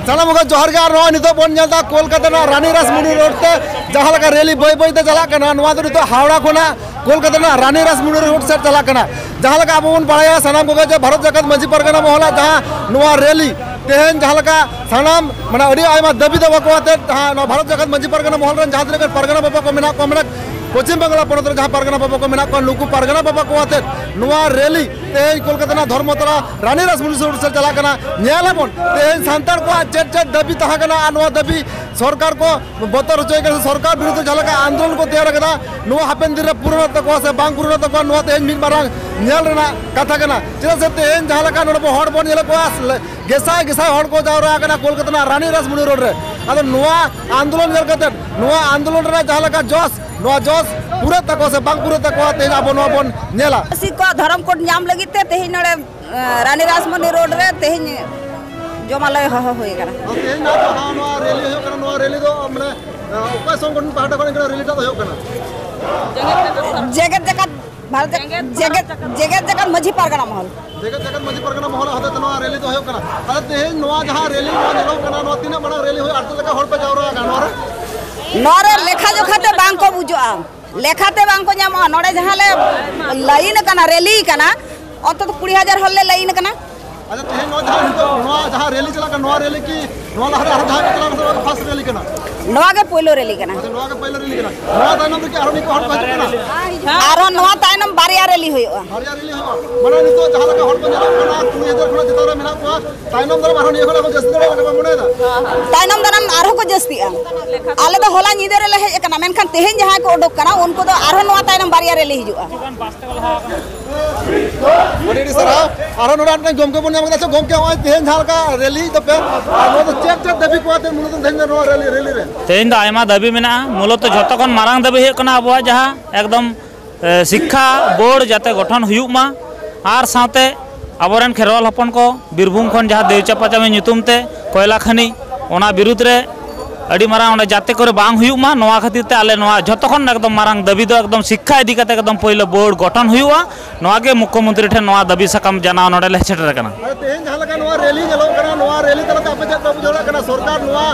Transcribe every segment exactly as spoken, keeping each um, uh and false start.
ᱥᱟᱱᱟᱢ ᱠᱚ ᱡᱚᱦᱟᱨ ᱜᱮ᱾ ᱟᱨ ᱱᱚᱜᱼᱚᱭ ᱱᱤᱛᱚᱜ ᱵᱚᱱ ᱧᱮᱞ ᱮᱫᱟ ᱠᱳᱞᱠᱟᱛᱟ ᱨᱮᱱᱟᱜ ᱨᱟᱱᱤ ᱨᱟᱥᱢᱩᱱᱤ ᱨᱳᱰ ᱛᱮ ᱡᱟᱦᱟᱸ ᱞᱮᱠᱟ ᱨᱮᱞᱤ ᱵᱟᱹᱭ ᱵᱟᱹᱭ ᱛᱮ ᱪᱟᱞᱟᱜ ᱠᱟᱱᱟ, ᱱᱚᱣᱟ ᱫᱚ ᱱᱤᱛᱚᱜ ᱦᱟᱣᱲᱟ ᱠᱷᱚᱱᱟᱜ ᱠᱳᱞᱠᱟᱛᱟ ᱨᱮᱱᱟᱜ ᱨᱟᱱᱤ ᱨᱟᱥᱢᱩᱱᱤ ᱨᱳᱰ ᱥᱮᱫ ᱪᱟᱞᱟᱜ ᱠᱟᱱᱟ᱾ ᱡᱟᱦᱟᱸ ᱞᱮᱠᱟ ᱟᱵᱚ ᱵᱚᱱ ᱵᱟᱲᱟᱭᱟ ᱥᱟᱱᱟᱢ ᱠᱚᱜᱮ ᱡᱮ ᱵᱷᱟᱨᱚᱛ ᱡᱟᱠᱟᱛ ᱢᱟᱹᱡᱷᱤ ᱯᱟᱨᱜᱟᱱᱟ ᱢᱚᱦᱚᱞᱟᱜ ᱡᱟᱦᱟᱸ ᱱᱚᱣᱟ ᱨᱮᱞᱤ ᱛᱮᱦᱮᱧ ᱡᱟᱦᱟᱸ ᱞᱮᱠᱟ ᱥᱟᱱᱟᱢ ᱢᱟᱱᱮ ᱟᱹᱰᱤ ᱟᱭᱢᱟ ᱫᱟᱹᱵᱤ ᱫᱟᱵᱟ ᱠᱚ ᱟᱛᱮᱫ ᱡᱟᱦᱟᱸ ᱱᱚᱣᱟ ᱵᱷᱟᱨᱚᱛ ᱡᱟᱠᱟᱛ ᱢᱟᱹᱡᱷᱤ ᱯᱟᱨᱜᱟᱱᱟ ᱢᱚᱦᱚᱞ ᱨᱮᱱ ᱡᱟᱦᱟᱸ ᱛᱤᱱᱟᱹᱜ ᱜᱟᱱ ᱯᱟᱨᱜᱟᱱᱟ ᱵᱟᱵᱟ ᱠᱚ ᱢᱮᱱᱟᱜ ᱠᱚᱣᱟ, ᱢᱟᱱᱮ ᱯᱚᱪᱷᱤᱢ ᱵᱟᱝᱞᱟ ᱯᱚᱱᱚᱛ ᱨᱮ ᱡᱟᱦᱟᱸ ᱯᱟᱨᱜᱟᱱᱟ ᱵᱟᱵᱟ ᱠᱚ ᱢᱮᱱᱟᱜ ᱠᱚᱣᱟ, ᱱᱩᱠᱩ ᱯᱟᱨᱜᱟᱱᱟ ᱵᱟᱵᱟ ᱠᱚ ᱟᱛᱮᱫ ᱱᱚᱣᱟ ᱨᱮᱞᱤ ᱛᱮᱦᱮᱧ ᱠᱳᱞᱠᱟᱛᱟ ᱨᱮᱱᱟᱜ ᱫᱷᱚᱨᱢᱚᱛᱚᱞᱟ ᱨᱟᱱᱤ ᱨᱟᱥᱢᱩᱱᱤ ᱥᱩᱨ ᱥᱮᱫ ᱪᱟᱞᱟᱜ ᱠᱟᱱᱟ᱾ ᱧᱮᱞ ᱟᱵᱚᱱ ᱛᱮᱦᱮᱧ ᱥᱟᱱᱛᱟᱲ ᱠᱚᱣᱟᱜ ᱪᱮᱫ ᱪᱮᱫ ᱫᱟᱹᱵᱤ ᱛᱟᱦᱮᱸ ᱠᱟᱱᱟ ᱟᱨ ᱱᱚᱣᱟ ᱫᱟᱹᱵᱤ ᱥᱚᱨᱠᱟᱨ ᱠᱚ ᱵᱚᱛᱚᱨ ᱦᱚᱪᱚᱭ ᱠᱟᱱᱟ, ᱥᱚᱨᱠᱟᱨ ᱵᱤᱨᱩᱫᱷ ᱨᱮ ᱡᱟᱦᱟᱸ ᱞᱮᱠᱟ ᱟᱱᱫᱳᱞᱚᱱ ᱠᱚ ᱛᱮᱭᱟᱨ ᱠᱟᱫᱟ, ᱱᱚᱣᱟ ᱦᱟᱯᱮᱱ ᱫᱤᱱ ᱨᱮ ᱯᱩᱨᱚᱱᱚᱜ ᱛᱟᱠᱚᱣᱟ ᱥᱮ ᱵᱟᱝ ᱯᱩᱨᱚᱱᱚᱜ ᱛᱟᱠᱚᱣᱟ, ᱱᱚᱣᱟ ᱛᱮᱦᱮᱧ ᱢᱤᱫ ᱢᱟᱨᱟᱝ ᱧᱮᱞ ᱨᱮᱱᱟᱜ ᱠᱟᱛᱷᱟ ᱠᱟᱱᱟ᱾ ᱪᱮᱫᱟᱜ ᱥᱮ ᱛᱮᱦᱮᱧ ᱡᱟᱦᱟᱸ ᱞᱮᱠᱟ ᱱᱚᱰᱮ ᱵᱚ ᱦᱚᱲ ᱵᱚᱱ ᱧᱮᱞᱮᱫ ᱠᱚᱣᱟ, ᱜᱮᱥᱟᱭ ᱜᱮᱥᱟᱭ ᱦᱚᱲ ᱠᱚ ᱡᱟᱣᱨᱟ ᱟᱠᱟᱱᱟ ᱠᱳᱞᱠᱟᱛᱟ ᱨᱮᱱᱟᱜ ᱨᱟᱱᱤ ᱨᱟᱥᱢᱩᱱᱤ ᱨᱳᱰ ᱨᱮ᱾ ᱟᱫᱚ ᱱᱚᱣᱟ ᱟᱱᱫᱳᱞᱚᱱ ᱧᱮᱞ ᱠᱟᱛᱮ, ᱱᱚᱣᱟ ᱟᱱᱫᱳᱞᱚᱱ ᱨᱮᱱᱟᱜ ᱡᱟᱦᱟᱸ ᱞᱮᱠᱟ ᱡᱚᱥ, ᱱᱚᱣᱟ ᱡᱚᱥ ᱯᱩᱨᱟᱹᱜ ᱛᱟᱠᱚᱣᱟ ᱥᱮ ᱵᱟᱝ ᱯᱩᱨᱟᱹᱜ ᱛᱟᱠᱚᱣᱟ, ᱛᱮᱦᱮᱧ ᱟᱵᱚ ᱱᱚᱣᱟ ᱵᱚᱱ ᱧᱮᱞᱟ᱾ ᱟᱹᱫᱤᱵᱟᱹᱥᱤ ᱠᱚᱣᱟᱜ ᱫᱷᱚᱨᱚᱢ ᱠᱳᱰ ᱧᱟᱢ ᱞᱟᱹᱜᱤᱫ ᱛᱮ ᱛᱮᱦᱮᱧ ᱱᱚᱰᱮ, ᱮ, ᱨᱟᱱᱤ ᱨᱟᱥᱢᱩᱱᱤ ᱨᱳᱰ ᱨᱮ ᱛᱮᱦᱮᱧ ᱡᱚᱢᱟᱞᱚᱭ ᱦᱚᱦᱚ ᱦᱩᱭ ᱟᱠᱟᱱᱟ᱾ ᱟᱫᱚ ᱛᱮᱦᱮᱧ ᱱᱚᱣᱟ ᱡᱟᱦᱟᱸ ᱱᱚᱣᱟ ᱨᱮᱞᱤ ᱦᱩᱭᱩᱜ ᱠᱟᱱᱟ, ᱱᱚᱣᱟ ᱨᱮᱞᱤ ᱫᱚ ᱢᱟᱱᱮ, ᱮ, ᱚᱠᱟ ᱥᱚᱝᱜᱚᱴᱷᱚᱱ ᱯᱟᱦᱴᱟ ᱠᱷᱚᱱ ᱱᱚᱣᱟ ᱨᱮᱞᱤ ᱴᱟᱜ ᱫᱚ ᱦᱩᱭᱩᱜ ᱠᱟᱱᱟ? ᱡᱮᱜᱮᱛ ᱡᱟᱠᱟᱛ ᱵᱷᱟᱨᱚᱛ ᱡᱟᱠᱟᱛ, ᱡᱮᱜᱮᱛ, ᱡᱮᱜᱮᱛ ᱡᱟᱠᱟᱛ ᱢᱟᱹᱡᱷᱤ ᱯᱟᱨᱜᱟᱱᱟ ᱢᱚᱦᱚᱞ᱾ ᱡᱮᱜᱮᱛ ᱡᱟᱠᱟᱛ ᱢᱟᱹᱡᱷᱤ ᱯᱟᱨᱜᱟᱱᱟ ᱢᱚᱦᱚᱞ ᱦᱚᱛᱮᱛᱮ ᱱᱚᱣᱟ ᱨᱮᱞᱤ ᱫᱚ ᱦᱩᱭᱩᱜ ᱠᱟᱱᱟ᱾ ᱛᱟᱦᱞᱮ ᱛᱮᱦᱮᱧ ᱱᱚᱣᱟ ᱡᱟᱦᱟᱸ ᱨᱮᱞᱤ ᱱᱚᱣᱟ ᱧᱮᱞᱚᱜ ᱠᱟᱱᱟ, ᱱᱚᱣᱟ ᱛᱤᱱᱟᱹᱜ ᱢᱟᱨᱟᱝ ᱨᱮᱞᱤ ᱦᱩᱭᱩᱜᱼᱟ ᱟᱨ ᱪᱮᱫ ᱞᱮᱠᱟ ᱦᱚᱲ ᱯᱮ ᱡᱟᱣᱨᱟ ᱟᱠᱟᱱᱟ ᱱᱚᱣᱟ ᱨᱮ? ᱱᱚᱣᱟ ᱨᱮ ᱞᱮᱠᱷᱟ ᱡᱚᱠᱷᱟ ᱛᱮ ᱵᱟᱝ ᱠᱚ ᱵᱩᱡᱷᱟᱹᱜᱼᱟ, ᱞᱮᱠᱷᱟ ᱛᱮ ᱵᱟᱝ ᱠᱚ ᱧᱟᱢᱚᱜᱼᱟ᱾ ᱱᱚᱰᱮ ᱡᱟᱦᱟᱸ ᱞᱮ ᱞᱟᱭᱤᱱ ᱟᱠᱟᱱᱟ, ᱨᱮᱞᱤ ᱠᱟᱱᱟ, ᱚᱱᱛᱚᱛᱚ ᱠᱩᱲᱤ ᱦᱟᱡᱟᱨ ᱦᱚᱲ ᱞᱮ ᱞᱟᱭᱤᱱ ᱟᱠᱟᱱᱟ᱾ ᱟᱪᱪᱷᱟ, ᱛᱮᱦᱮᱧ ᱱᱚᱣᱟ ᱡᱟᱦᱟᱸ ᱱᱤᱛᱚᱜ ᱱᱚᱣᱟ ᱡᱟᱦᱟᱸ ᱨᱮᱞᱤ ᱪᱟᱞᱟᱜ ᱠᱟᱱᱟ, ᱱᱚᱣᱟ ᱨᱮᱞᱤ ᱠᱤ ᱱᱚᱣᱟ ᱞᱟᱦᱟ ᱨᱮ ᱟᱨᱦᱚᱸ ᱡᱟᱦᱟᱸ ᱠᱚ ᱪᱟᱞᱟᱣ ᱠᱟᱱᱟ, ᱥᱮ ᱱᱚᱣᱟ ᱜᱮ ᱯᱷᱟᱥᱴ ᱨᱮᱞᱤ ᱠᱟᱱᱟ? ᱱᱚᱣᱟ ᱜᱮ ᱯᱳᱭᱞᱳ ᱨᱮᱞᱤ ᱠᱟᱱᱟ᱾ ᱟᱪᱪᱷᱟ, ᱱᱚᱣᱟ ᱜᱮ ᱯᱳᱭᱞᱳ ᱨᱮᱞᱤ ᱠᱟᱱᱟ᱾ ᱱᱚᱣᱟ ᱛᱟᱭᱱᱚᱢ ᱨᱮ ᱠᱤ ᱟᱨᱦᱚᱸ ᱱᱤᱭᱟᱹ ᱠᱚ ᱦᱚᱲ ᱠᱚ ᱦᱤᱡᱩᱜ ᱠᱟᱱᱟ? ᱟᱨᱦᱚᱸ ᱱᱚᱣᱟ ᱛᱟᱭᱱᱚᱢ ᱵᱟᱨᱭᱟ ᱨᱮᱞᱤ ᱦᱩᱭᱩᱜᱼᱟ᱾ ᱵᱟᱨᱭᱟ ᱨᱮᱞᱤ ᱦᱩᱭᱩᱜᱼᱟ᱾ ᱢᱟᱱᱮ ᱱᱤᱛᱚᱜ ᱡᱟᱦᱟᱸ ᱞᱮᱠᱟ ᱦᱚᱲ ᱠᱚ ᱧᱮᱞᱚᱜ ᱠᱟᱱᱟ, ᱠᱩᱲᱤ ᱦᱟᱡᱟᱨ ᱠᱷᱚᱱᱟᱜ ᱪᱮᱛᱟᱱ ᱨᱮ ᱢᱮᱱᱟᱜ ᱠᱚᱣᱟ, ᱛᱟᱭᱱᱚᱢ ᱫᱟᱨᱟᱢ ᱟᱨᱦᱚᱸ ᱱᱤᱭᱟᱹ ᱠᱷᱚᱱᱟᱜ ᱠᱚ ᱡᱟᱹᱥᱛᱤ ᱫᱟᱲᱮᱭᱟᱜᱼᱟ ᱞᱮᱠᱟ ᱵᱚᱱ ᱢᱚᱱᱮᱭᱮᱫᱟ᱾ ᱛᱟᱭᱱᱚᱢ ᱫᱟᱨᱟᱢ ᱟᱨᱦᱚᱸ ᱠᱚ ᱡᱟᱹᱥᱛᱤᱜᱼᱟ᱾ ᱟᱞᱮ ᱫᱚ ᱦᱚᱞᱟ ᱧᱤᱫᱟᱹ ᱨᱮᱞᱮ ᱦᱮᱡ ᱟᱠᱟᱱᱟ, ᱢᱮᱱᱠᱷᱟᱱ ᱛᱮᱦᱮᱧ ᱡᱟᱦᱟᱸᱭ ᱠᱚ ᱩᱰᱩᱠ ᱠᱟᱱᱟ, ᱩᱱᱠᱩ ᱫᱚ ᱟᱨᱦᱚᱸ ᱱᱚᱣᱟ ᱛᱟᱭᱱᱚᱢ ᱵᱟᱨᱭᱟ ᱨᱮᱞᱤ ᱦᱤᱡᱩᱜᱼᱟ᱾ ᱟᱹᱰᱤ ᱟᱹᱰᱤ ᱥᱟᱨᱦᱟᱣ᱾ ᱟᱨᱦᱚᱸ ᱱᱚᱰᱮ ᱟᱨ ᱢᱤᱫᱴᱟᱝ ᱜᱚᱢᱠᱮ ᱵᱚᱱ ᱧᱟᱢ ᱠᱮᱫᱟ᱾ ᱟᱪᱪᱷᱟ ᱜᱚᱢᱠᱮ, ᱱᱚᱜᱼᱚᱭ ᱛᱮᱦᱮᱧ ᱡᱟᱦᱟᱸ ᱞᱮᱠᱟ ᱨᱮᱞᱤ ᱛᱟᱯᱮ, ᱟᱨ ᱱᱚᱣᱟ ᱫᱚ ᱪᱮᱫ ᱪᱮᱫ ᱫᱟᱹᱵᱤ ᱠᱚ ᱟᱛᱮ ᱢᱩᱞᱚᱛ ᱛᱮᱦᱮᱧ ᱫᱚ ᱱᱚᱣᱟ ᱨᱮᱞᱤ, ᱨᱮᱞᱤ ᱨᱮ? ᱛᱮᱦᱮᱧ ᱫᱚ ᱟᱭᱢᱟ ᱫᱟᱹᱵᱤ ᱢᱮᱱᱟᱜᱼᱟ᱾ ᱢᱩᱞᱚᱛᱚ ᱡᱷᱚᱛᱚ ᱠᱷᱚᱱ ᱢᱟᱨᱟᱝ ᱫᱟᱹᱵᱤ ᱦᱩᱭᱩᱜ ᱠᱟᱱᱟ ᱟᱵᱚᱣᱟᱜ ᱡᱟᱦᱟᱸ ᱮᱠᱫᱚᱢ, ᱮ, ᱥᱤᱠᱠᱷᱟ ᱵᱳᱨᱰ ᱡᱟᱛᱮ ᱜᱚᱴᱷᱚᱱ ᱦᱩᱭᱩᱜ ᱢᱟ, ᱟᱨ ᱥᱟᱶᱛᱮ ᱟᱵᱚᱨᱮᱱ ᱠᱷᱮᱨᱣᱟᱞ ᱦᱚᱯᱚᱱ ᱠᱚ ᱵᱤᱨᱵᱷᱩᱢ ᱠᱷᱚᱱ ᱡᱟᱦᱟᱸ ᱫᱮᱣᱪᱟ ᱯᱟᱪᱟᱢᱤ ᱧᱩᱛᱩᱢ ᱛᱮ ᱠᱚᱭᱞᱟ ᱠᱷᱟᱹᱱᱤ, ᱚᱱᱟ ᱵᱤᱨᱩᱫᱽ ᱨᱮ ᱟᱹᱰᱤ ᱢᱟᱨᱟᱝ ᱚᱸᱰᱮ ᱡᱟᱛᱮ ᱠᱚᱨᱮ ᱵᱟᱝ ᱦᱩᱭᱩᱜ ᱢᱟ, ᱱᱚᱣᱟ ᱠᱷᱟᱹᱛᱤᱨ ᱛᱮ ᱟᱞᱮ ᱱᱚᱣᱟ ᱡᱷᱚᱛᱚ ᱠᱷᱚᱱ ᱮᱠᱫᱚᱢ ᱢᱟᱨᱟᱝ ᱫᱟᱹᱵᱤ ᱫᱚ ᱮᱠᱫᱚᱢ ᱥᱤᱠᱠᱷᱟ ᱤᱫᱤ ᱠᱟᱛᱮ ᱮᱠᱫᱚᱢ ᱯᱳᱭᱞᱳ ᱵᱳᱨᱰ ᱜᱚᱴᱷᱚᱱ ᱦᱩᱭᱩᱜᱼᱟ᱾ ᱱᱚᱣᱟ ᱜᱮ ᱢᱩᱠᱠᱷᱚ ᱢᱚᱱᱛᱨᱤ ᱴᱷᱮᱱ ᱱᱚᱣᱟ ᱫᱟᱹᱵᱤ ᱥᱟᱠᱟᱢ ᱡᱟᱱᱟᱣ ᱱᱚᱰᱮ ᱞᱮ ᱥᱮᱴᱮᱨ ᱟᱠᱟᱱᱟ᱾ ᱟᱨ ᱛᱮᱦᱮᱧ ᱡᱟᱦᱟᱸ ᱞᱮᱠᱟ ᱱᱚᱣᱟ ᱨᱮᱞᱤ ᱧᱮᱞᱚᱜ ᱠᱟᱱᱟ, ᱱᱚᱣᱟ ᱨᱮᱞᱤ ᱛᱟᱞᱟᱛᱮ ᱟᱯᱮ ᱪᱮᱫ ᱯᱮ ᱵᱩᱡᱷᱟᱹᱣ ᱫᱟᱲᱮᱭᱟᱜ ᱠᱟᱱᱟ? ᱥᱚᱨᱠᱟᱨ ᱱᱚᱣᱟ,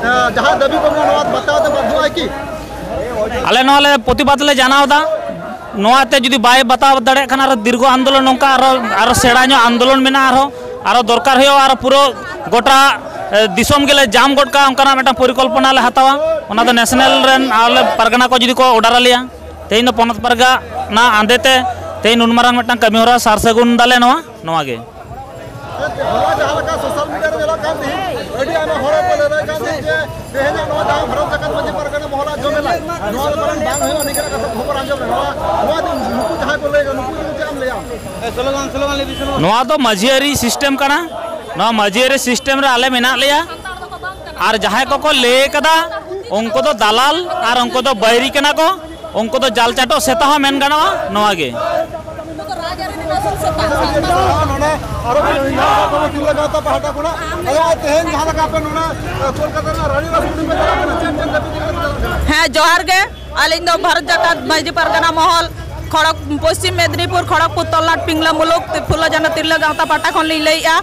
ᱮ, ᱡᱟᱦᱟᱸ ᱫᱟᱹᱵᱤ ᱠᱚ ᱢᱮᱱᱟᱜᱼᱟ, ᱱᱚᱣᱟ ᱵᱟᱛᱟᱣ ᱛᱮ ᱵᱟᱫᱽᱫᱷᱚᱜᱼᱟᱭ ᱠᱤ? ᱟᱞᱮ ᱱᱚᱣᱟ ᱞᱮ ᱯᱨᱚᱛᱤᱵᱟᱫᱽ ᱞᱮ ᱡᱟᱱᱟᱣ ᱮᱫᱟ᱾ ᱱᱚᱣᱟ ᱛᱮ ᱡᱩᱫᱤ ᱵᱟᱭ ᱵᱟᱛᱟᱣ ᱫᱟᱲᱮᱭᱟᱜ ᱠᱷᱟᱱ, ᱟᱨᱚ ᱫᱤᱨᱜᱷᱚ ᱟᱱᱫᱳᱞᱚᱱ, ᱱᱚᱝᱠᱟ ᱟᱨᱚ, ᱟᱨᱚ ᱥᱮᱬᱟ ᱧᱚᱜ ᱟᱱᱫᱳᱞᱚᱱ ᱢᱮᱱᱟᱜᱼᱟ, ᱟᱨᱦᱚᱸ, ᱟᱨᱚ ᱫᱚᱨᱠᱟᱨ ᱦᱩᱭᱩᱜᱼᱟ, ᱟᱨᱚ ᱯᱩᱨᱟᱹ ᱜᱚᱴᱟ, ᱮ, ᱫᱤᱥᱚᱢ ᱜᱮᱞᱮ ᱡᱟᱢ ᱜᱚᱫ ᱠᱟᱜᱼᱟ, ᱚᱱᱠᱟᱱᱟᱜ ᱢᱤᱫᱴᱟᱝ ᱯᱚᱨᱤᱠᱚᱞᱯᱚᱱᱟ ᱞᱮ ᱦᱟᱛᱟᱣᱟ᱾ ᱚᱱᱟ ᱫᱚ ᱱᱮᱥᱱᱟᱞ ᱨᱮᱱ ᱟᱞᱮ ᱯᱟᱨᱜᱟᱱᱟ ᱠᱚ ᱡᱩᱫᱤ ᱠᱚ ᱚᱰᱟᱨ ᱟᱞᱮᱭᱟ, ᱛᱮᱦᱮᱧ ᱫᱚ ᱯᱚᱱᱚᱛ ᱯᱟᱨᱜᱟᱱᱟ ᱟᱸᱫᱮ ᱛᱮ ᱛᱮᱦᱮᱧ ᱱᱩᱱ ᱢᱟᱨᱟᱝ ᱢᱤᱫᱴᱟᱝ ᱠᱟᱹᱢᱤ ᱦᱚᱨᱟ ᱥᱟᱨ ᱥᱟᱹᱜᱩᱱ ᱫᱟᱞᱮ ᱱᱚᱣᱟ, ᱱᱚᱣᱟ ᱜᱮ᱾ ᱦᱚᱞᱟ ᱡᱟᱦᱟᱸ ᱞᱮᱠᱟ ᱥᱳᱥᱟᱞ ᱢᱤᱰᱤᱭᱟ ᱨᱮ ᱧᱮᱞᱚᱜ ᱠᱟᱱ ᱛᱟᱦᱮᱸᱫ, ᱟᱹᱰᱤ ᱟᱭᱢᱟ ᱦᱚᱲ ᱠᱚ ᱞᱟᱹᱭ ᱠᱟᱱ ᱛᱟᱦᱮᱸᱫ ᱡᱮ ᱛᱮᱦᱮᱧᱟᱜ ᱱᱚᱣᱟ ᱡᱟᱦᱟᱸ ᱵᱷᱟᱨᱚᱛ ᱡᱟᱠᱟᱛ ᱢᱟᱹᱡᱷᱤ ᱯᱟᱨᱜᱟᱱᱟ ᱢᱚᱦᱚᱞᱟᱜ ᱡᱚᱢᱮᱞᱟᱭ, ᱱᱚᱣᱟ ᱫᱚ ᱯᱟᱞᱮᱱ ᱵᱟᱝ ᱦᱩᱭᱩᱜᱼᱟ, ᱱᱤᱝᱠᱟᱹᱱᱟᱜ ᱠᱟᱛᱷᱟ ᱠᱷᱚᱵᱚᱨ ᱟᱸᱡᱚᱢ ᱮᱱᱟ᱾ ᱱᱚᱣᱟ, ᱱᱚᱣᱟ ᱫᱚ ᱱᱩᱠᱩ ᱡᱟᱦᱟᱸᱭ ᱠᱚ ᱞᱟᱹᱭ ᱠᱟᱱᱟ, ᱱᱩᱠᱩ ᱤᱫᱤ ᱠᱟᱛᱮ ᱪᱮᱫ ᱮᱢ ᱞᱟᱹᱭᱟ? ᱱᱚᱣᱟ ᱫᱚ ᱢᱟᱹᱡᱷᱤ ᱟᱹᱨᱤ ᱥᱤᱥᱴᱮᱢ ᱠᱟᱱᱟ᱾ ᱱᱚᱣᱟ ᱢᱟᱹᱡᱷᱤ ᱟᱹᱨᱤ ᱥᱤᱥᱴᱮᱢ ᱨᱮ ᱟᱞᱮ ᱢᱮᱱᱟᱜ ᱞᱮᱭᱟ᱾ ᱟᱨ ᱡᱟᱦᱟᱸᱭ ᱠᱚᱠᱚ ᱞᱟᱹᱭ ᱠᱟᱫᱟ, ᱩᱱᱠᱩ ᱫᱚ ᱫᱟᱞᱟᱞ ᱟᱨ ᱩᱱᱠᱩ ᱫᱚ ᱵᱟᱹᱭᱨᱤ ᱠᱟᱱᱟ ᱠᱚ᱾ ᱩᱱᱠᱩ ᱫᱚ ᱡᱟᱞ ᱪᱟᱴᱚᱜ ᱥᱮᱛᱟ ᱦᱚᱸ ᱢᱮᱱ ᱜᱟᱱᱚᱜᱼᱟ ᱱᱚᱣᱟ ᱜᱮ᱾ ᱱᱚᱰᱮ ᱟᱨᱚ ᱢᱤᱫ ᱦᱚᱲ ᱛᱤᱨᱞᱟᱹ ᱜᱟᱶᱛᱟ ᱯᱟᱦᱴᱟ ᱠᱷᱚᱱᱟᱜ, ᱟᱫᱚ ᱛᱮᱦᱮᱧ ᱡᱟᱦᱟᱸ ᱞᱮᱠᱟ ᱟᱯᱮ ᱱᱚᱰᱮ ᱠᱳᱞᱠᱟᱛᱟ ᱨᱮᱱᱟᱜ ᱨᱟᱱᱤ ᱨᱟᱥ ᱩᱰᱩᱠ ᱯᱮ ᱪᱟᱞᱟᱜ ᱠᱟᱱᱟ, ᱪᱮᱫ ᱪᱮᱫ ᱫᱟᱹᱵᱤ ᱛᱮᱯᱮ ᱪᱟᱞᱟᱜ ᱠᱟᱱᱟ? ᱦᱮᱸ, ᱡᱚᱦᱟᱨ ᱜᱮ᱾ ᱟᱹᱞᱤᱧ ᱫᱚ ᱵᱷᱟᱨᱚᱛ ᱡᱟᱠᱟᱛ ᱢᱟᱹᱡᱷᱤ ᱯᱟᱨᱜᱟᱱᱟ ᱢᱚᱦᱚᱞ, ᱠᱷᱚᱲᱚᱠ-, ᱯᱚᱥᱪᱤᱢ ᱢᱮᱫᱽᱱᱤᱯᱩᱨ, ᱠᱷᱚᱲᱚᱜᱽᱯᱩᱨ ᱛᱚᱞᱱᱟᱴ ᱯᱤᱝᱞᱟᱹ ᱢᱩᱞᱩᱠ ᱯᱷᱩᱞᱳ ᱡᱷᱟᱱᱳ ᱛᱤᱨᱞᱟᱹ ᱜᱟᱶᱛᱟ ᱯᱟᱦᱴᱟ ᱠᱷᱚᱱ ᱞᱤᱧ ᱞᱟᱹᱭᱮᱫᱼᱟ᱾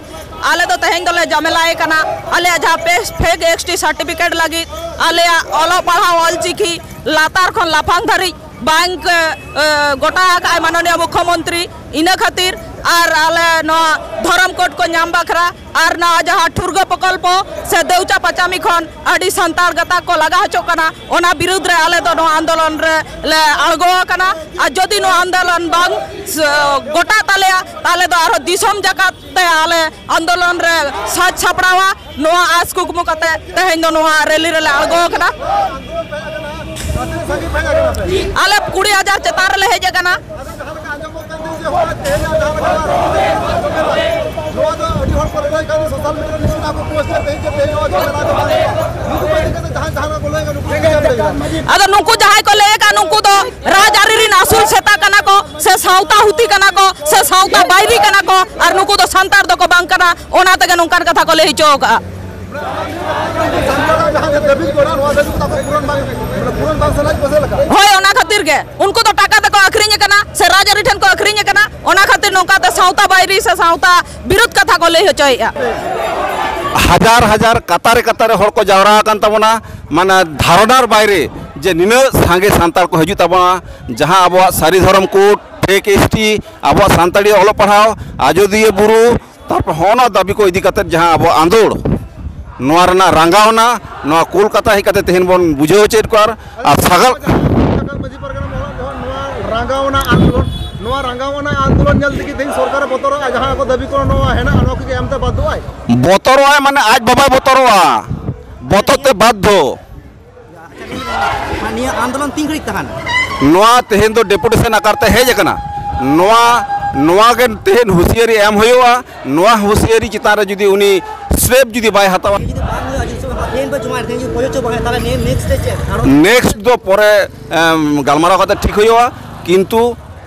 ᱟᱞᱮ ᱫᱚ ᱛᱮᱦᱮᱧ ᱫᱚᱞᱮ ᱡᱟᱢᱮᱞᱟᱭ ᱠᱟᱱᱟ᱾ ᱟᱞᱮᱭᱟᱜ ᱡᱟᱦᱟᱸ ᱯᱮ-, ᱯᱷᱮᱠ ᱮᱥ ᱴᱤ ᱥᱟᱨᱴᱤᱯᱷᱤᱠᱮᱴ ᱞᱟᱹᱜᱤᱫ, ᱟᱞᱮᱭᱟᱜ ᱚᱞᱚᱜ ᱯᱟᱲᱦᱟᱣ ᱚᱞᱪᱤᱠᱤ ᱞᱟᱛᱟᱨ ᱠᱷᱚᱱ ᱞᱟᱯᱷᱟᱝ ᱫᱷᱟᱹᱨᱤᱡ ᱵᱟᱝ ᱠᱚ, ᱮ, ᱜᱚᱴᱟ ᱟᱠᱟᱫᱼᱟᱭ ᱢᱟᱱᱚᱱᱤᱭᱚ ᱢᱩᱠᱠᱷᱚ ᱢᱚᱱᱛᱨᱤ᱾ ᱤᱱᱟᱹ ᱠᱷᱟᱹᱛᱤᱨ ᱟᱨ ᱟᱞᱮ ᱱᱚᱣᱟ ᱫᱷᱚᱨᱚᱢ ᱠᱳᱰ ᱠᱚ ᱧᱟᱢ ᱵᱟᱠᱷᱨᱟ ᱟᱨ ᱱᱚᱣᱟ ᱡᱟᱦᱟᱸ ᱴᱷᱩᱨᱜᱟᱹ ᱯᱨᱚᱠᱚᱞᱯᱚ ᱥᱮ ᱫᱮᱣᱪᱟ ᱯᱟᱪᱟᱢᱤ ᱠᱷᱚᱱ ᱟᱹᱰᱤ ᱥᱟᱱᱛᱟᱲ ᱜᱟᱛᱟᱠ ᱠᱚ ᱞᱟᱜᱟ ᱦᱚᱪᱚᱜ ᱠᱟᱱᱟ, ᱚᱱᱟ ᱵᱤᱨᱩᱫᱽ ᱨᱮ ᱟᱞᱮ ᱫᱚ ᱱᱚᱣᱟ ᱟᱱᱫᱳᱞᱚᱱ ᱨᱮ ᱞᱮ ᱟᱬᱜᱚ ᱟᱠᱟᱱᱟ᱾ ᱟᱨ ᱡᱩᱫᱤ ᱱᱚᱣᱟ ᱟᱱᱫᱳᱞᱚᱱ ᱵᱟᱝ ᱥ-, ᱜᱚᱴᱟᱜ ᱛᱟᱞᱮᱭᱟ, ᱛᱟᱦᱚᱞᱮ ᱫᱚ ᱟᱨᱦᱚᱸ ᱫᱤᱥᱚᱢ ᱡᱟᱠᱟᱛ ᱛᱮ ᱟᱞᱮ ᱟᱱᱫᱳᱞᱚᱱ ᱨᱮ ᱥᱟᱡᱽ ᱥᱟᱯᱲᱟᱣᱟ᱾ ᱱᱚᱣᱟ ᱟᱸᱥ ᱠᱩᱠᱢᱩ ᱠᱟᱛᱮ ᱛᱮᱦᱮᱧ ᱫᱚ ᱱᱚᱣᱟ ᱨᱮᱞᱤ ᱨᱮᱞᱮ ᱟᱬᱜᱚ ᱟᱠᱟᱱᱟ᱾ ᱟᱞᱮ ᱠᱩᱲᱤ ᱦᱟᱡᱟᱨ ᱪᱮᱛᱟᱱ ᱨᱮᱞᱮ ᱦᱮᱡ ᱟᱠᱟᱱᱟ᱾ ᱟᱫᱚ ᱱᱩᱠᱩ ᱡᱟᱦᱟᱸᱭ ᱠᱚ ᱞᱟᱹᱭ ᱟᱠᱟᱫ, ᱱᱩᱠᱩ ᱫᱚ ᱨᱟᱡᱽ ᱟᱹᱨᱤ ᱨᱤᱱ ᱟᱹᱥᱩᱞ ᱥᱮᱛᱟ ᱠᱟᱱᱟ ᱠᱚ, ᱥᱮ ᱥᱟᱶᱛᱟ ᱦᱩᱛᱤ ᱠᱟᱱᱟ ᱠᱚ, ᱥᱮ ᱥᱟᱶᱛᱟ ᱵᱟᱹᱭᱨᱤ ᱠᱟᱱᱟ ᱠᱚ, ᱟᱨ ᱱᱩᱠᱩ ᱫᱚ ᱥᱟᱱᱛᱟᱲ ᱫᱚᱠᱚ ᱵᱟᱝ ᱠᱟᱱᱟ᱾ ᱚᱱᱟ ᱛᱮᱜᱮ ᱱᱚᱝᱠᱟᱱ ᱠᱟᱛᱷᱟ ᱠᱚ ᱞᱟᱹᱭ ᱦᱚᱪᱚ ᱟᱠᱟᱫᱼᱟ᱾ ᱦᱳᱭ, ᱚᱱᱟ ᱠᱷᱟᱹᱛᱤᱨ ᱜᱮ ᱩᱱᱠᱩ ᱫᱚ ᱴᱟᱠᱟ ᱛᱮᱠᱚ ᱟᱹᱠᱷᱨᱤᱧ ᱟᱠᱟᱱᱟ ᱥᱮ ᱨᱟᱡᱽᱟᱹᱨᱤ ᱴᱷᱮᱱ ᱠᱚ ᱟᱹᱠᱷᱨᱤᱧ ᱟᱠᱟᱱᱟ, ᱚᱱᱟ ᱠᱷᱟᱹᱛᱤᱨ ᱱᱚᱝᱠᱟᱛᱮ ᱥᱟᱶᱛᱟ ᱵᱟᱹᱭᱨᱤ ᱥᱮ ᱥᱟᱶᱛᱟ ᱵᱤᱨᱩᱫᱷ ᱠᱟᱛᱷᱟ ᱠᱚ ᱞᱟᱹᱭ ᱦᱚᱪᱚᱭᱮᱫᱼᱟ᱾ ᱦᱟᱡᱟᱨ ᱦᱟᱡᱟᱨ ᱠᱟᱛᱟᱨᱮ ᱠᱟᱛᱟᱨᱮ ᱦᱚᱲ ᱠᱚ ᱡᱟᱣᱨᱟ ᱟᱠᱟᱱ ᱛᱟᱵᱚᱱᱟ, ᱢᱟᱱᱮ ᱫᱷᱟᱨᱚᱱᱟᱨ ᱵᱟᱭᱨᱮ, ᱡᱮ ᱱᱤᱱᱟᱹᱜ ᱥᱟᱸᱜᱮ ᱥᱟᱱᱛᱟᱲ ᱠᱚ ᱦᱤᱡᱩᱜ ᱛᱟᱵᱚᱱᱟ, ᱡᱟᱦᱟᱸ ᱟᱵᱚᱣᱟᱜ ᱥᱟᱹᱨᱤ ᱫᱷᱚᱨᱚᱢ ᱠᱳᱰ, ᱯᱷᱮᱠ ᱮᱥ ᱴᱤ, ᱟᱵᱚᱣᱟᱜ ᱥᱟᱱᱛᱟᱲᱤ ᱚᱞᱚᱜ ᱯᱟᱲᱦᱟᱣ, ᱟᱡᱚᱫᱤᱭᱟᱹ ᱵᱩᱨᱩ, ᱛᱟᱨᱯᱚᱨ ᱦᱚᱸᱜᱼᱚ ᱱᱚᱣᱟ ᱫᱟᱹᱵᱤ ᱠᱚ ᱤᱫᱤ ᱠᱟᱛᱮ ᱡᱟᱦᱟᱸ ᱟᱵᱚᱣᱟᱜ ᱟᱸᱫᱳᱲ, ᱱᱚᱣᱟ ᱨᱮᱱᱟᱜ ᱨᱟᱸᱜᱟᱣᱱᱟ, ᱱᱚᱣᱟ ᱠᱳᱞᱠᱟᱛᱟ ᱦᱮᱡ ᱠᱟᱛᱮ ᱛᱮᱦᱮᱧ ᱵᱚᱱ ᱵᱩᱡᱷᱟᱹᱣ ᱦᱚᱪᱚᱭᱮᱫ ᱠᱚᱣᱟ᱾ ᱟᱨ ᱥᱟᱜᱟᱲ ᱢᱟᱹᱡᱷᱤ ᱯᱟᱨᱜᱟᱱᱟ ᱢᱚᱦᱚᱞ ᱡᱚᱠᱷᱚᱱ ᱱᱚᱣᱟ ᱨᱟᱸᱜᱟᱣᱱᱟ ᱟᱱᱫᱳᱞᱚᱱ, ᱱᱚᱣᱟ ᱨᱟᱸᱜᱟᱣᱱᱟ ᱟᱱᱫᱳᱞᱚᱱ ᱧᱮᱞ ᱛᱮᱜᱮ ᱛᱮᱦᱮᱧ ᱥᱚᱨᱠᱟᱨᱮ ᱵᱚᱛᱚᱨᱚᱜᱼᱟ, ᱡᱟᱦᱟᱸ ᱠᱚ ᱫᱟᱹᱵᱤ ᱠᱚ ᱱᱚᱣᱟ ᱦᱮᱱᱟᱜᱼᱟ, ᱱᱚᱣᱟ ᱠᱚᱜᱮ ᱮᱢᱛᱮ ᱵᱟᱫᱷᱚᱜᱼᱟᱭ᱾ ᱵᱚᱛᱚᱨᱚᱜᱼᱟᱭ ᱢᱟᱱᱮ ᱟᱡ ᱵᱟᱵᱟᱭ ᱵᱚᱛᱚᱨᱚᱜᱼᱟ, ᱵᱚᱛᱚᱨ ᱛᱮ ᱵᱟᱫᱽᱫᱷᱚ᱾ ᱟᱪᱪᱷᱟ, ᱱᱤᱭᱟᱹ ᱟᱱᱫᱳᱞᱚᱱ ᱛᱤᱱ ᱜᱷᱟᱹᱲᱤᱡ ᱛᱟᱦᱮᱱᱟ? ᱱᱚᱣᱟ ᱛᱮᱦᱮᱧ ᱫᱚ ᱰᱮᱯᱩᱴᱮᱥᱚᱱ ᱟᱠᱟᱨ ᱛᱮ ᱦᱮᱡ ᱟᱠᱟᱱᱟ᱾ ᱱᱚᱣᱟ, ᱱᱚᱣᱟ ᱜᱮ ᱛᱮᱦᱮᱧ ᱦᱩᱸᱥᱤᱭᱟᱹᱨᱤ ᱮᱢ ᱦᱩᱭᱩᱜᱼᱟ᱾ ᱱᱚᱣᱟ ᱦᱩᱸᱥᱤᱭᱟᱹᱨᱤ ᱪᱮᱛᱟᱱ ᱨᱮ ᱡᱩᱫᱤ ᱩᱱᱤ ᱥᱴᱮᱯ ᱡᱩᱫᱤ ᱵᱟᱭ ᱦᱟᱛᱟᱣᱟ, ᱡᱩᱫᱤ ᱵᱟᱝ ᱦᱩᱭᱩᱜᱼᱟ, ᱡᱩᱫᱤ ᱥᱚᱢᱚᱭ ᱛᱮᱦᱮᱧ ᱯᱮ ᱡᱚᱢᱟ, ᱛᱮᱦᱮᱧ ᱡᱩᱫᱤ ᱯᱨᱚᱡᱳᱡᱽᱡᱚ ᱵᱟᱝ ᱦᱩᱭᱩᱜᱼᱟ, ᱛᱟᱦᱚᱞᱮ ᱱᱤᱭᱟᱹ ᱱᱮᱠᱥᱴ ᱥᱴᱮᱯ ᱪᱮᱫ? ᱟᱨᱚ ᱱᱮᱠᱥᱴ ᱫᱚ ᱯᱚᱨᱮ, ᱮᱢ, ᱜᱟᱞᱢᱟᱨᱟᱣ ᱠᱟᱛᱮ ᱴᱷᱤᱠ ᱦᱩᱭᱩᱜᱼᱟ᱾ ᱠᱤᱱᱛᱩ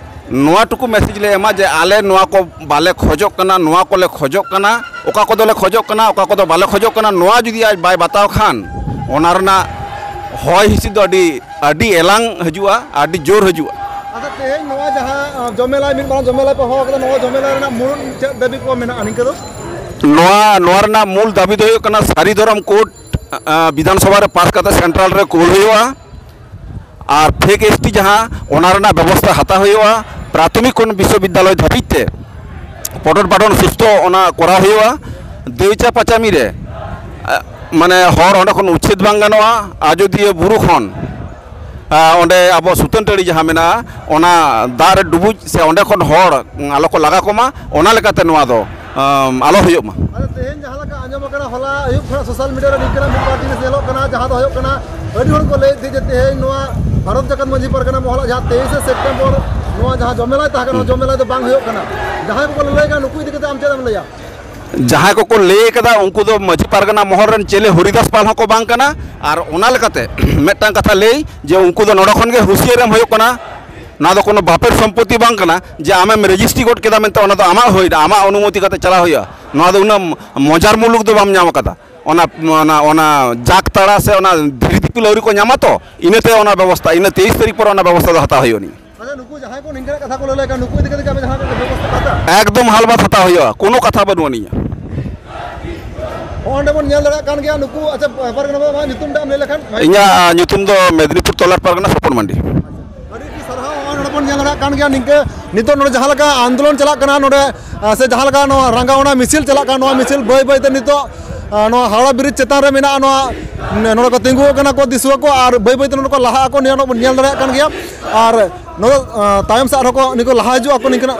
ᱱᱚᱣᱟ ᱴᱩᱠᱩ ᱢᱮᱥᱮᱡᱽ ᱞᱮ ᱮᱢᱟ ᱡᱮ ᱟᱞᱮ ᱱᱚᱣᱟ ᱠᱚ ᱵᱟᱞᱮ ᱠᱷᱚᱡᱚᱜ ᱠᱟᱱᱟ, ᱱᱚᱣᱟ ᱠᱚᱞᱮ ᱠᱷᱚᱡᱚᱜ ᱠᱟᱱᱟ, ᱚᱠᱟ ᱠᱚᱫᱚᱞᱮ ᱠᱷᱚᱡᱚᱜ ᱠᱟᱱᱟ, ᱚᱠᱟ ᱠᱚᱫᱚ ᱵᱟᱞᱮ ᱠᱷᱚᱡᱚᱜ ᱠᱟᱱᱟ, ᱱᱚᱣᱟ ᱡᱩᱫᱤ ᱟᱡ ᱵᱟᱭ ᱵᱟᱛᱟᱣ ᱠᱷᱟᱱ ᱚᱱᱟ ᱨᱮᱱᱟᱜ ᱦᱚᱭ ᱦᱤᱸᱥᱤᱫ ᱫᱚ ᱟᱹᱰᱤ, ᱟᱹᱰᱤ ᱮᱞᱟᱝ ᱦᱤᱡᱩᱜᱼᱟ, ᱟᱹᱰᱤ ᱡᱳᱨ ᱦᱤᱡᱩᱜᱼᱟ᱾ ᱟᱪᱪᱷᱟ, ᱛᱮᱦᱮᱧ ᱱᱚᱣᱟ ᱡᱟᱦᱟᱸ, ᱟᱸ, ᱡᱚᱢᱮᱞᱟᱭ ᱢᱤᱫ ᱢᱟᱨᱟᱝ ᱡᱚᱢᱮᱞᱟᱭ ᱯᱮ ᱦᱚᱦᱚ ᱟᱠᱟᱫᱟ, ᱱᱚᱣᱟ ᱡᱚᱢᱮᱞᱟᱭ ᱨᱮᱱᱟᱜ ᱢᱩᱲᱩᱫ ᱪᱮᱫ ᱫᱟᱹᱵᱤ ᱠᱚ ᱢᱮᱱᱟᱜᱼᱟ ᱱᱤᱝᱠᱟᱹ ᱫᱚ? ᱱᱚᱣᱟ, ᱱᱚᱣᱟ ᱨᱮᱱᱟᱜ ᱢᱩᱞ ᱫᱟᱹᱵᱤ ᱫᱚ ᱦᱩᱭᱩᱜ ᱠᱟᱱᱟ ᱥᱟᱹᱨᱤ ᱫᱷᱚᱨᱚᱢ ᱠᱳᱰ, ᱟᱸ, ᱵᱤᱫᱷᱟᱱ ᱥᱚᱵᱷᱟ ᱨᱮ ᱯᱟᱥ ᱠᱟᱛᱮ ᱥᱮᱱᱴᱨᱟᱞ ᱨᱮ ᱠᱳᱞ ᱦᱩᱭᱩᱜᱼᱟ᱾ ᱟᱨ ᱯᱷᱮᱠ ᱮᱥ ᱴᱤ ᱡᱟᱦᱟᱸ, ᱚᱱᱟ ᱨᱮᱱᱟᱜ ᱵᱮᱵᱚᱥᱛᱷᱟ ᱦᱟᱛᱟᱣ ᱦᱩᱭᱩᱜᱼᱟ᱾ ᱯᱨᱟᱛᱷᱚᱢᱤᱠ ᱠᱷᱚᱱ ᱵᱤᱥᱥᱚᱵᱤᱫᱽᱫᱟᱞᱚᱭ ᱫᱷᱟᱹᱵᱤᱡ ᱛᱮ ᱯᱚᱴᱚᱱ ᱯᱟᱴᱚᱱ ᱥᱩᱥᱛᱷᱚ ᱚᱱᱟ ᱠᱚᱨᱟᱣ ᱦᱩᱭᱩᱜᱼᱟ᱾ ᱫᱮᱣᱪᱟ ᱯᱟᱪᱟᱢᱤ ᱨᱮ, ᱟ, ᱢᱟᱱᱮ ᱦᱚᱲ ᱚᱸᱰᱮ ᱠᱷᱚᱱ ᱩᱪᱪᱷᱮᱫ ᱵᱟᱝ ᱜᱟᱱᱚᱜᱼᱟ᱾ ᱟᱡᱚᱫᱤᱭᱟᱹ ᱵᱩᱨᱩ ᱠᱷᱚᱱ, ᱟ, ᱚᱸᱰᱮ ᱟᱵᱚ ᱥᱩᱛᱟᱹᱱ ᱴᱟᱺᱰᱤ ᱡᱟᱦᱟᱸ ᱢᱮᱱᱟᱜᱼᱟ, ᱚᱱᱟ ᱫᱟᱜ ᱨᱮ ᱰᱩᱵᱩᱡ ᱥᱮ ᱚᱸᱰᱮ ᱠᱷᱚᱱ ᱦᱚᱲ ᱟᱞᱚ ᱠᱚ ᱞᱟᱜᱟ ᱠᱚᱢᱟ, ᱚᱱᱟ ᱞᱮᱠᱟᱛᱮ ᱱᱚᱣᱟ ᱫᱚ, ᱟᱢ, ᱟᱞᱚ ᱦᱩᱭᱩᱜ ᱢᱟ᱾ ᱟᱫᱚ ᱛᱮᱦᱮᱧ ᱡᱟᱦᱟᱸ ᱞᱮᱠᱟ ᱟᱸᱡᱚᱢ ᱟᱠᱟᱱᱟ, ᱦᱚᱞᱟ ᱟᱹᱭᱩᱵ ᱠᱷᱚᱱᱟᱜ ᱥᱳᱥᱟᱞ ᱢᱤᱰᱤᱭᱟ ᱨᱮ ᱱᱤᱝᱠᱟᱹᱱᱟᱜ ᱢᱤᱫ ᱵᱟᱨ ᱡᱤᱱᱤᱥ ᱧᱮᱞᱚᱜ ᱠᱟᱱᱟ, ᱡᱟᱦᱟᱸ ᱫᱚ ᱦᱩᱭᱩᱜ ᱠᱟᱱᱟ, ᱟᱹᱰᱤ ᱦᱚᱲ ᱠᱚ ᱞᱟᱹᱭᱮᱫ ᱛᱮ ᱡᱮ ᱛᱮᱦᱮᱧ ᱱᱚᱣᱟ ᱵᱷᱟᱨᱚᱛ ᱡᱟᱠᱟᱛ ᱢᱟᱹᱡᱷᱤ ᱯᱟᱨᱜᱟᱱᱟ ᱢᱚᱦᱚᱞᱟᱜ ᱡᱟᱦᱟᱸ ᱛᱮᱭᱤᱥᱮ ᱥᱮᱯᱴᱮᱢᱵᱚᱨ ᱱᱚᱣᱟ ᱡᱟᱦᱟᱸ ᱡᱚᱢᱮᱞᱟᱭ ᱛᱟᱦᱮᱸ ᱠᱟᱱᱟ, ᱦᱩᱸ᱾ ᱡᱚᱢᱮᱞᱟᱭ ᱫᱚ ᱵᱟᱝ ᱦᱩᱭᱩᱜ ᱠᱟᱱᱟ᱾ ᱡᱟᱦᱟᱸᱭ ᱠᱚᱠᱚ ᱞᱟᱹᱭ ᱠᱟᱱᱟ, ᱱᱩᱠᱩ ᱤᱫᱤ ᱠᱟᱛᱮ ᱟᱢ ᱪᱮᱫ ᱮᱢ ᱞᱟᱹᱭᱟ? ᱡᱟᱦᱟᱸᱭ ᱠᱚᱠᱚ ᱞᱟᱹᱭ ᱠᱟᱫᱟ, ᱩᱱᱠᱩ ᱫᱚ ᱢᱟᱹᱡᱷᱤ ᱯᱟᱨᱜᱟᱱᱟ ᱢᱚᱦᱚᱞ ᱨᱮᱱ ᱪᱮᱞᱮ ᱦᱚᱨᱤᱫᱟᱥ ᱯᱟᱞ ᱦᱚᱸᱠᱚ ᱵᱟᱝ ᱠᱟᱱᱟ᱾ ᱟᱨ ᱚᱱᱟ ᱞᱮᱠᱟᱛᱮ ᱢᱤᱫᱴᱟᱝ ᱠᱟᱛᱷᱟ ᱞᱟᱹᱭ ᱡᱮ, ᱩᱱᱠᱩ ᱫᱚ ᱱᱚᱰᱮ ᱠᱷᱚᱱ ᱜᱮ ᱦᱩᱸᱥᱤᱭᱟᱹᱨ ᱮᱢ ᱦᱩᱭᱩᱜ ᱠᱟᱱᱟ᱾ ᱱᱚᱣᱟ ᱫᱚ ᱠᱳᱱᱳ ᱵᱟᱯᱮᱨ ᱥᱚᱢᱯᱚᱛᱤ ᱵᱟᱝ ᱠᱟᱱᱟ ᱡᱮ ᱟᱢᱮᱢ ᱨᱮᱡᱤᱥᱴᱨᱤ ᱜᱚᱫ ᱠᱮᱫᱟ ᱢᱮᱱᱛᱮ ᱚᱱᱟ ᱫᱚ ᱟᱢᱟᱜ ᱦᱩᱭᱱᱟ, ᱟᱢᱟᱜ ᱚᱱᱩᱢᱚᱛᱤ ᱠᱟᱛᱮ ᱪᱟᱞᱟᱣ ᱦᱩᱭᱩᱜᱼᱟ᱾ ᱱᱚᱣᱟ ᱫᱚ ᱩᱱᱟᱹᱜ ᱢᱚᱡᱟᱨ ᱢᱩᱞᱩᱠ ᱫᱚ ᱵᱟᱢ ᱧᱟᱢ ᱟᱠᱟᱫᱟ᱾ ᱚᱱᱟ, ᱚᱱᱟ, ᱚᱱᱟ ᱡᱟᱠ ᱛᱟᱲᱟ ᱥᱮ ᱚᱱᱟ ᱫᱷᱤᱨᱤ ᱫᱤᱯᱤᱞ ᱟᱹᱣᱨᱤ ᱠᱚ ᱧᱟᱢᱟ ᱛᱚ, ᱤᱱᱟᱹᱛᱮ ᱚᱱᱟ ᱵᱮᱵᱚᱥᱛᱷᱟ, ᱤᱱᱟᱹ ᱛᱮᱭᱤᱥ ᱛᱟᱹᱨᱤᱠᱷ ᱯᱚᱨᱮ ᱚᱱᱟ ᱵᱮᱵᱚᱥᱛᱷᱟ ᱫᱚ ᱦᱟᱛᱟᱣ ᱦᱩᱭᱩᱜᱼᱟ ᱱᱤᱭᱟᱹ᱾ ᱟᱪᱪᱷᱟ, ᱱᱩᱠᱩ ᱡᱟᱦᱟᱸᱭ ᱠᱚ ᱱᱤᱝᱠᱟᱹᱱᱟᱜ ᱠᱟᱛᱷᱟ ᱠᱚ ᱞᱟᱹᱭ ᱞᱮᱫ ᱠᱟᱱ, ᱱᱩᱠᱩ ᱤᱫᱤ ᱠᱟᱛᱮ ᱟᱯᱮ ᱡᱟᱦᱟᱸ ᱵᱮᱵᱚᱥᱛᱷᱟ ᱦᱟᱛᱟᱣ? ᱮᱠᱫᱚᱢ ᱦᱟᱞᱵᱟᱛ ᱦᱟᱛᱟᱣ ᱦᱩᱭᱩᱜᱼᱟ, ᱠᱳᱱᱳ ᱠᱟᱛᱷᱟ ᱵᱟᱹᱱᱩᱜ ᱟᱹᱱᱤᱡ᱾ ᱦᱚᱸ, ᱚᱸᱰᱮ ᱵᱚᱱ ᱧᱮᱞ ᱫᱟᱲᱮᱭᱟᱜ ᱠᱟᱱ ᱜᱮᱭᱟ ᱱᱩᱠᱩ, ᱟᱪᱪᱷᱟ, ᱯᱟᱨᱜᱟᱱᱟ ᱵᱟᱵᱟ, ᱧᱩᱛᱩᱢ ᱴᱟᱜ ᱮᱢ ᱞᱟᱹᱭ ᱞᱮᱠᱷᱟᱱ ᱵᱷᱟᱹᱜᱤ? ᱤᱧᱟᱹᱜ ᱧᱩᱛᱩᱢ ᱫᱚ ᱢᱮᱫᱽᱱᱤᱯᱩᱨ ᱛᱚᱞᱟᱴ ᱯᱟᱨᱜᱟᱱᱟ ᱥᱚᱯᱚᱱ ᱢᱟᱱᱰᱤ᱾ ᱟᱹᱰᱤ ᱟᱹᱰᱤ ᱥᱟᱨᱦᱟᱣ᱾ ᱦᱚᱸᱜᱼᱚᱭ ᱱᱚᱰᱮ ᱵᱚᱱ ᱧᱮᱞ ᱫᱟᱲᱮᱭᱟᱜ ᱠᱟᱱ ᱜᱮᱭᱟ, ᱱᱤᱝᱠᱟᱹ ᱱᱤᱛᱚᱜ ᱱᱚᱰᱮ ᱡᱟᱦᱟᱸ ᱞᱮᱠᱟ ᱟᱱᱫᱳᱞᱚᱱ ᱪᱟᱞᱟᱜ ᱠᱟᱱᱟ ᱱᱚᱰᱮ, ᱟᱸ, ᱥᱮ ᱡᱟᱦᱟᱸ ᱞᱮᱠᱟ ᱱᱚᱣᱟ ᱨᱟᱸᱜᱟᱣᱱᱟ ᱢᱤᱪᱷᱤᱞ ᱪᱟᱞᱟᱜ ᱠᱟᱱᱟ, ᱱᱚᱣᱟ ᱢᱤᱪᱷᱤᱞ ᱵᱟᱹᱭ ᱵᱟᱹᱭ ᱛᱮ ᱱᱤᱛᱚᱜ, ᱟᱸ, ᱱᱚᱣᱟ ᱦᱟᱣᱲᱟ ᱵᱨᱤᱡᱽ ᱪᱮᱛᱟᱱ ᱨᱮ ᱢᱮᱱᱟᱜᱼᱟ, ᱱᱚᱣᱟ, ᱱᱚᱰᱮ ᱠᱚ ᱛᱤᱸᱜᱩ ᱟᱠᱟᱱᱟ ᱠᱚ ᱫᱤᱥᱩᱣᱟᱹ ᱠᱚ, ᱟᱨ ᱵᱟᱹᱭ ᱵᱟᱹᱭ ᱛᱮ ᱱᱚᱰᱮ ᱠᱚ ᱞᱟᱦᱟᱜ ᱟᱠᱚ, ᱱᱤᱭᱟᱹ ᱵᱚᱱ ᱧᱮᱞ ᱫᱟᱲᱮᱭᱟᱜ ᱠᱟᱱ ᱜᱮᱭᱟ᱾ ᱟᱨ ᱱᱚᱰᱮ, ᱟᱸ, ᱛᱟᱭᱚᱢ ᱥᱮᱫ ᱟᱨᱦᱚᱸ ᱠᱚ ᱱᱤᱭᱟᱹ ᱠᱚ ᱞᱟᱦᱟ ᱦᱤᱡᱩᱜ ᱟᱠᱚ, ᱱᱤᱝᱠᱟᱹᱱᱟᱜ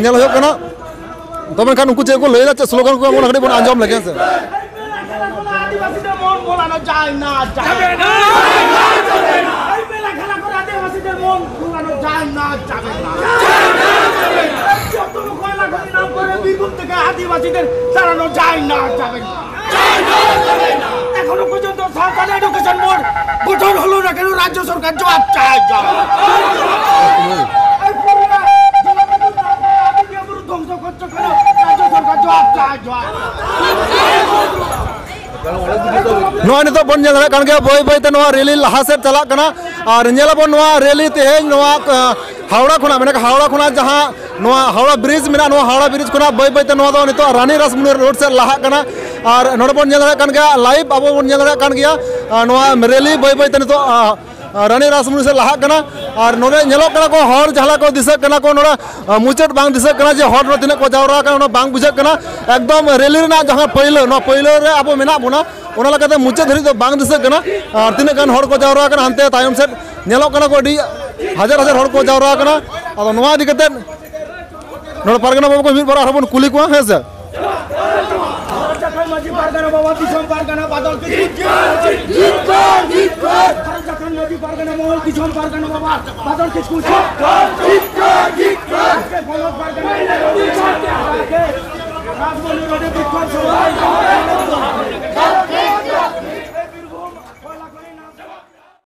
ᱧᱮᱞ ᱦᱩᱭᱩᱜ ᱠᱟᱱᱟ᱾ ᱛᱚᱵᱮ ᱠᱷᱟᱱ ᱩᱱᱠᱩ ᱪᱮᱫ ᱠᱚ ᱞᱟᱹᱭ ᱮᱫᱟ, ᱪᱮᱫ ᱥᱞᱳᱜᱟᱱ ᱠᱚ ᱮᱢᱚᱜᱼᱟ, ᱠᱟᱹᱴᱤᱡ ᱵᱚᱱ ᱟᱸᱡᱚᱢ ᱞᱮᱜᱮ, ᱦᱮᱸ ᱥᱮ᱾ এই মেলা খেলা কোনো আদিবাসীদের মন ভোলানো যায় না, যায় না। এই মেলা খেলা করে আদিবাসীদের মন ভোলানো যায় না, যাবে না। এই যত লোক কয়লা খনি নাম করে বীরভূম থেকে আদিবাসীদের তাড়ানো যায় না, যাবে না। এখনো পর্যন্ত সাঁওতাল এডুকেশন বোর্ড গঠন হলো না কেন? রাজ্য সরকার জবাব চায়, জবাব। এই পুরুলিয়া জেলা বিদ্যুৎ আদিবাসী ধ্বংস করছে কেন? রাজ্য সরকার জবাব চায়, জবাব। ᱱᱚᱜᱼᱚᱭ ᱱᱤᱛᱚᱜ ᱵᱚᱱ ᱧᱮᱞ ᱫᱟᱲᱮᱭᱟᱜ ᱠᱟᱱ ᱜᱮᱭᱟ, ᱵᱟᱹᱭ ᱵᱟᱹᱭ ᱛᱮ ᱱᱚᱣᱟ ᱨᱮᱞᱤ ᱞᱟᱦᱟ ᱥᱮᱫ ᱪᱟᱞᱟᱜ ᱠᱟᱱᱟ᱾ ᱟᱨ ᱧᱮᱞᱟᱵᱚᱱ ᱱᱚᱣᱟ ᱨᱮᱞᱤ ᱛᱮᱦᱮᱧ ᱱᱚᱣᱟ, ᱟᱸ, ᱦᱟᱣᱲᱟ ᱠᱷᱚᱱᱟᱜ, ᱢᱮᱱᱟᱜ ᱦᱟᱣᱲᱟ ᱠᱷᱚᱱᱟᱜ ᱡᱟᱦᱟᱸ ᱱᱚᱣᱟ ᱦᱟᱣᱲᱟ ᱵᱨᱤᱡᱽ ᱢᱮᱱᱟᱜᱼᱟ, ᱱᱚᱣᱟ ᱦᱟᱣᱲᱟ ᱵᱨᱤᱡᱽ ᱠᱷᱚᱱᱟᱜ ᱵᱟᱹᱭ ᱵᱟᱹᱭ ᱛᱮ ᱱᱚᱣᱟ ᱫᱚ ᱱᱤᱛᱚᱜ ᱨᱟᱱᱤ ᱨᱟᱥᱢᱩᱱᱤ ᱨᱳᱰ ᱥᱮᱫ ᱞᱟᱦᱟᱜ ᱠᱟᱱᱟ᱾ ᱟᱨ ᱱᱚᱰᱮ ᱵᱚᱱ ᱧᱮᱞ ᱫᱟᱲᱮᱭᱟᱜ ᱠᱟᱱ ᱜᱮᱭᱟ, ᱞᱟᱭᱤᱵᱷ ᱟᱵᱚ ᱵᱚᱱ ᱧᱮᱞ ᱫᱟᱲᱮᱭᱟᱜ ᱠᱟᱱ ᱜᱮᱭᱟ, ᱟᱸ, ᱱᱚᱣᱟ ᱨᱮᱞᱤ ᱵᱟᱹᱭ ᱵᱟᱹᱭ ᱛᱮ ᱱᱤᱛᱚᱜ, ᱟᱸ, ᱨᱟᱱᱤ ᱨᱟᱥᱢᱩᱱᱤ ᱥᱮᱫ ᱞᱟᱦᱟᱜ ᱠᱟᱱᱟ᱾ ᱟᱨ ᱱᱚᱰᱮ ᱧᱮᱞᱚᱜ ᱠᱟᱱᱟ ᱠᱚ ᱦᱚᱲ ᱡᱟᱦᱟᱸ ᱞᱮᱠᱟ ᱠᱚ ᱫᱤᱥᱟᱹᱜ ᱠᱟᱱᱟ ᱠᱚ, ᱱᱚᱰᱮ, ᱟᱸ, ᱢᱩᱪᱟᱹᱫ ᱵᱟᱝ ᱫᱤᱥᱟᱹᱜ ᱠᱟᱱᱟ ᱡᱮ ᱦᱚᱲ ᱱᱚᱰᱮ ᱛᱤᱱᱟᱹᱜ ᱠᱚ ᱡᱟᱣᱨᱟ ᱟᱠᱟᱱᱟ, ᱚᱱᱟ ᱵᱟᱝ ᱵᱩᱡᱷᱟᱹᱜ ᱠᱟᱱᱟ᱾ ᱮᱠᱫᱚᱢ ᱨᱮᱞᱤ ᱨᱮᱱᱟᱜ ᱡᱟᱦᱟᱸ ᱯᱟᱹᱭᱞᱟᱹ, ᱱᱚᱣᱟ ᱯᱟᱹᱭᱞᱟᱹ ᱨᱮ ᱟᱵᱚ ᱢᱮᱱᱟᱜ ᱵᱚᱱᱟ, ᱚᱱᱟ ᱞᱮᱠᱟᱛᱮ ᱢᱩᱪᱟᱹᱫ ᱫᱷᱟᱹᱨᱤᱡ ᱫᱚ ᱵᱟᱝ ᱫᱤᱥᱟᱹᱜ ᱠᱟᱱᱟ᱾ ᱟᱨ ᱛᱤᱱᱟᱹᱜ ᱜᱟᱱ ᱦᱚᱲ ᱠᱚ ᱡᱟᱣᱨᱟ ᱟᱠᱟᱱᱟ, ᱦᱟᱱᱛᱮ ᱛᱟᱭᱚᱢ ᱥᱮᱫ ᱧᱮᱞᱚᱜ ᱠᱟᱱᱟ ᱠᱚ ᱟᱹᱰᱤ ᱦᱟᱡᱟᱨ ᱦᱟᱡᱟᱨ ᱦᱚᱲ ᱠᱚ ᱡᱟᱣᱨᱟ ᱟᱠᱟᱱᱟ᱾ ᱟᱫᱚ ᱱᱚᱣᱟ ᱤᱫᱤ ᱠᱟᱛᱮ ᱱᱚᱰᱮ ᱯᱟᱨᱜᱟᱱᱟ ᱵᱟᱵᱟ ᱠᱚ ᱢᱤᱫ ᱵᱟᱨ ᱟᱨᱦᱚᱸ ᱵᱚᱱ ᱠᱩᱞᱤ ᱠᱚᱣᱟ, ᱦᱮᱸ ᱥᱮ᱾ ᱡᱟᱠᱷᱟᱱ ᱢᱟᱹᱡᱷᱤ ᱯᱟᱨᱜᱟᱱᱟ ᱵᱟᱵᱟ, ᱫᱤᱥᱚᱢ ᱯᱟᱨᱜᱟᱱᱟ ᱵᱟᱫᱚᱞ ᱠᱤᱥᱠᱩ ᱡᱤᱛᱠᱟᱹᱨ, ᱡᱤᱛᱠᱟᱹᱨ, ᱡᱤᱛᱠᱟᱹᱨ᱾ ᱡᱟᱠᱷᱟᱱ ᱢᱟᱹᱡᱷᱤ ᱯᱟᱨᱜᱟᱱᱟ ᱢᱚᱦᱚᱞ, ᱫᱤᱥᱚᱢ ᱯᱟᱨᱜᱟᱱᱟ ᱵᱟᱵᱟ ᱵᱟᱫᱚᱞ ᱠᱤᱥᱠᱩ ᱡᱤᱛᱠᱟᱹᱨ, ᱡᱤᱛᱠᱟᱹᱨ, ᱡᱤᱛᱠᱟᱹᱨ᱾ ᱯᱚᱱᱚᱛ ᱯᱟᱨᱜᱟᱱᱟ ᱨᱟᱡᱽᱢᱚᱱᱤ ᱨᱚᱰᱮ ᱵᱤᱠᱨᱚᱢ ᱥᱚᱨᱢᱟ